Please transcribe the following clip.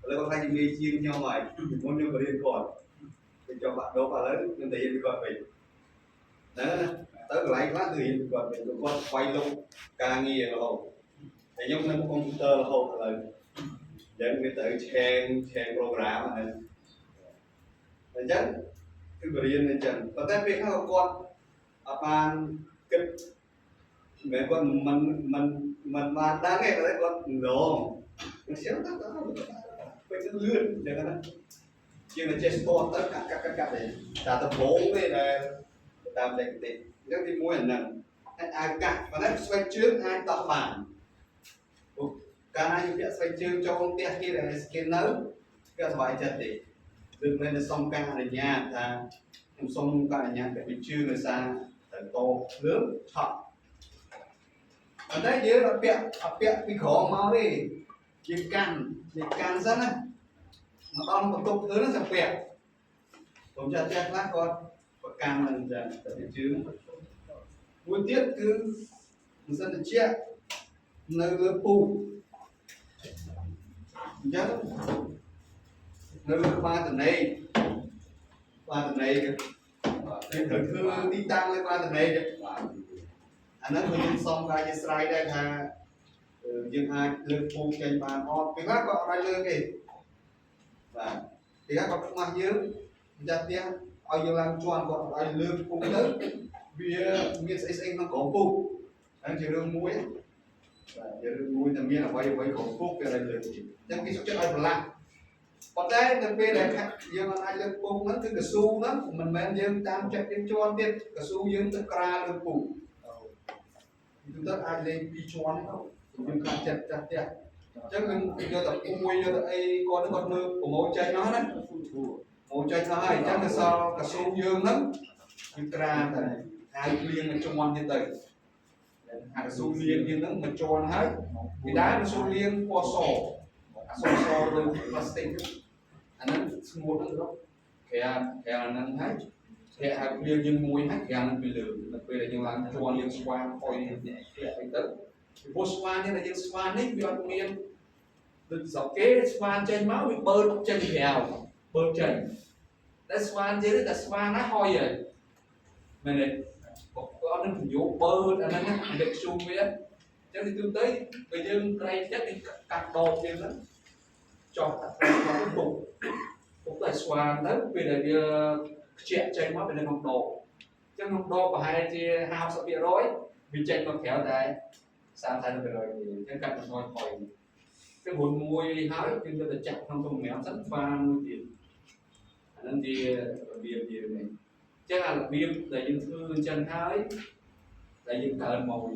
ឥឡូវគាត់ខ្លាចជាមេជាងខ្ញុំហើយពីមុនខ្ញុំបរៀនគាត់ទៅចប់បាក់ដប់ឥឡូវខ្ញុំតែរៀនពីគាត់វិញហ្នឹងណាទៅកន្លែងខ្លះគឺរៀនពីគាត់វិញគាត់ស្វែងលុកការងាររហូតតែខ្ញុំនៅកុំព្យូទ័ររហូតឥឡូវអញ្ចឹងវាត្រូវ change program អាហ្នឹងអញ្ចឹងគឺបរៀនអញ្ចឹងប៉ុន្តែពេលខ្លះក៏គាត់អត់បានគិតមិនមែនគាត់មិនមិនមិនបានដឹងទេតែគាត់ងងខ្ញុំទៅទៅពេលទៅលឿនអញ្ចឹងណាជាងតែចេះស្ទាត់ទៅកាត់កាត់កាត់កាត់ទេតែដំបូងទេដែលតាមបច្ចេកទេសអញ្ចឹងទីមួយអាហ្នឹងហើយអាវកាក់ប៉ុន្តែស្បែកជើងអាចដោះបានព្រោះកាលណាយើងពាក់ស្បែកជើងចូលផ្ទះគេដែលគេនៅគេអត់សប្បាយចិត្តទេឬមិនមែនសុំការអនុញ្ញាតថាខ្ញុំសុំការអនុញ្ញាតពាក់ស្បែកជើងដោយសារត្រូវតភ្លើងឆក់ប៉ុន្តែយើងអត់ពាក់ពីក្រោមមកទេយើងកាន់សិនណាមកដល់បន្ទប់ភ្លើងហ្នឹងចាំពាក់ខ្ញុំចាស់ផ្ទះខ្លះគាត់ប្រកាន់នឹងចឹងតែជើងមួយទៀតគឺម៉ាស៊ីនត្រជាក់នៅលើពូកអញ្ចឹងនៅលើក្បាលតនេក្បាលតនេគេត្រូវធ្វើទីតាំងលើក្បាលតនេ បាទ អាហ្នឹងក៏យើងសុំការជាស្រ័យដែរថាយើងអាចលើកពូកចេញបានអត់ពេលខ្លះក៏អត់ឲ្យលើកទេបាទពេលខ្លះគាត់ខ្មាស់យើងម្ចាស់ផ្ទះឲ្យយើងឡើងជាន់គាត់អត់ឲ្យលើកពូកទៅវាមានស្អីស្អីក្នុងក្រោមពូកហ្នឹងជារឿងមួយបាទជារឿងមួយតែមានអ្វីអ្វីក្រោមពូកគេឲ្យលើកទៀតអញ្ចឹងគេសុខចិត្តឲ្យប្រឡាក់ប៉ុន្តែនៅពេលដែលយើងអត់អាចលើកពូកហ្នឹងគឺកស៊ូហ្នឹងមិនមែនយើងតាមចិត្តយើងជាន់ទៀតកស៊ូយើងទៅក្រាលលើពូក ទូទៅអាចលេងពីរជាន់ទៅយើងខ្លាចចិត្តចាស់ផ្ទះអញ្ចឹងយើងយកតែពួយយកតែអីគាត់ហ្នឹងគាត់មើលប្រមូលចេញមកណាប្រមូលចេញមកហើយអញ្ចឹងទៅសល់កស៊ូយើងហ្នឹងយើងក្រានទៅអាវភ្លៀងមួយជាន់ទៀតទៅអាកស៊ូលៀងយើងហ្នឹងមួយជាន់ហើយពីដើមកស៊ូលៀងពណ៌សអាសសទៅផ្លាស្ទិកអាហ្នឹងស្ងួតហ្នឹងទៅក្រាក្រាហ្នឹងហើយធ្លាក់ឲ្យភ្លៀងយើងមួយហើយក្រានឹងពីលើនៅពេលដែលយើងឡើងជាន់យើងស្វានអុយធ្លាក់អីទៅពីព្រោះស្វាននេះដែលយើងស្វាននេះវាអត់មានដូចស្រុកគេស្វានចេញមកវាបឺតចេញក្រៅបឺតចេញតែស្វានយើងតែស្វានណាហុយហើយមែនទេគាត់អត់នឹងពយោបឺតអាហ្នឹងណាវាខ្ជុំវាអញ្ចឹងទីទូទៅបើយើងក្រែងចិត្តយើងកាត់ដបយើងហ្នឹងចោះកាត់ទៅទុកទុកតែស្វានទៅពេលដែលវាខ្ជាក់ចេញមកវានៅក្នុងដបអញ្ចឹងក្នុងដបប្រហែលជា50%វាចេញមកក្រៅតែ30 40%ទេអញ្ចឹងកាត់បន្ថយហុយចឹងរួចមួយហើយយើងយកទៅចាក់ក្នុងទំរាមសិនស្វានមួយទៀតអាហ្នឹងជារបៀបយើងនេះអញ្ចឹងអារបៀបដែលយើងធ្វើអញ្ចឹងហើយដែលយើងកើនមកវិញ